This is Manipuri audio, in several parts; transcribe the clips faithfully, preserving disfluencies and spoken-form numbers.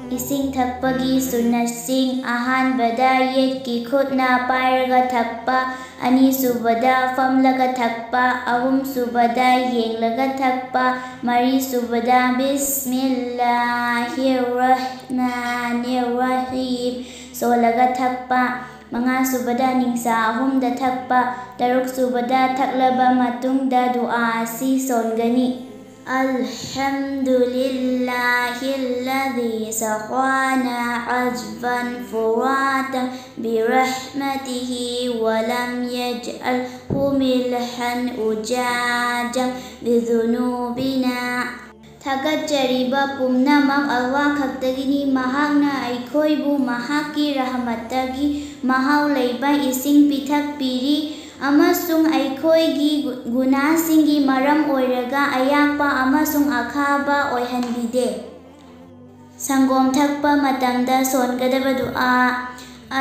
ꯏꯁꯤꯡ ꯊꯛꯄꯒꯤ ꯁꯨꯟꯅꯠꯁꯤꯡ: ꯑꯍꯥꯟꯕꯗ ꯌꯦꯠꯀꯤ ꯈꯨꯠꯅ ꯄꯥꯏꯔꯒ ꯊꯛꯄ, ꯑꯅꯤꯁꯨꯕꯗ ꯐꯝꯂꯒ ꯊꯛꯄ, ꯑꯍꯨꯝꯁꯨꯕꯗ ꯌꯦꯡꯂꯒ ꯊꯛꯄ, ꯃꯔꯤꯁꯨꯕꯗ ꯕꯤꯁꯃꯤꯜꯂꯥꯍꯤꯔ ꯔꯍꯃꯥꯅꯤꯔ ꯔꯍꯤꯝ ꯁꯣꯜꯂꯒ ꯊꯛꯄ, ꯃꯉꯥꯁꯨꯕꯗ ꯅꯤꯡꯁꯥ ꯑꯍꯨꯝꯗ ꯊꯛꯄ, ꯇꯔꯨꯛꯁꯨꯕꯗ ꯊꯛꯂꯕ ꯃꯇꯨꯡꯗ ꯗꯨꯑꯥ ꯑꯁꯤ ꯁꯣꯟꯒꯅꯤ꯫ الحمد لله الذي سقانا عذبا فراتا برحمته ولم يجعله ملحا أجاجا بذنوبنا. ꯊꯥꯒꯠꯆꯔꯤꯕ ꯄꯨꯝꯅꯃꯛ ꯑꯜꯂꯥꯍ ꯈꯛꯇꯒꯤꯅꯤ꯫ ꯃꯍꯥꯛꯅ ꯑꯩꯈꯣꯏꯕꯨ ꯃꯍꯥꯛꯀꯤ ꯔꯍꯃꯠꯇꯒꯤ ꯃꯍꯥꯎ ꯂꯩꯕ ꯏꯁꯤꯡ ꯄꯤꯊꯛꯄꯤꯔꯤ ꯑꯃꯁꯨꯡ ꯑꯩꯈꯣꯏꯒꯤ ꯒꯨ-, ꯒꯨꯅꯥꯁꯤꯡꯒꯤ ꯃꯔꯝ ꯑꯣꯏꯔꯒ ꯑꯌꯥꯛꯄ ꯑꯃꯁꯨꯡ ꯑꯈꯥꯕ ꯑꯣꯏꯍꯟꯕꯤꯗꯦ꯫ ꯁꯪꯒꯣꯝ ꯊꯛꯄ ꯃꯇꯝꯗ ꯁꯣꯟꯒꯗꯕ ꯗꯨꯑꯥ: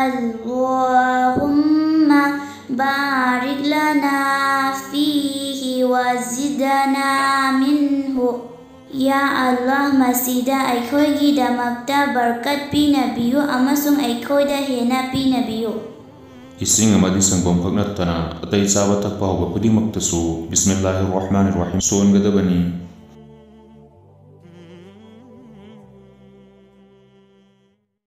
اللهم بارك لنا فيه وزدنا منه. ꯌꯥ ꯑꯜꯂꯥꯍ, ꯃꯁꯤꯗ ꯑꯩꯈꯣꯏꯒꯤꯗꯃꯛꯇ ꯕꯔꯀꯠ ꯄꯤꯅꯕꯤꯌꯨ ꯑꯃꯁꯨꯡ ꯑꯩꯈꯣꯏꯗ ꯍꯦꯟꯅ ꯄꯤꯅꯕꯤꯌꯨ꯫ ꯏꯁꯤꯡ ꯑꯃꯗꯤ ꯁꯪꯒꯣꯝ ꯈꯛ ꯅꯠꯇꯅ ꯑꯇꯩ ꯆꯥꯕ ꯊꯛꯄ ꯍꯧꯕ ꯈꯨꯗꯤꯡꯃꯛꯇꯁꯨ ꯕꯤꯁꯃꯤꯜꯂꯥꯍꯤꯔ ꯔꯍꯃꯥꯅꯤꯔ ꯔꯍꯤꯝ ꯁꯣꯟꯒꯗꯕꯅꯤ꯫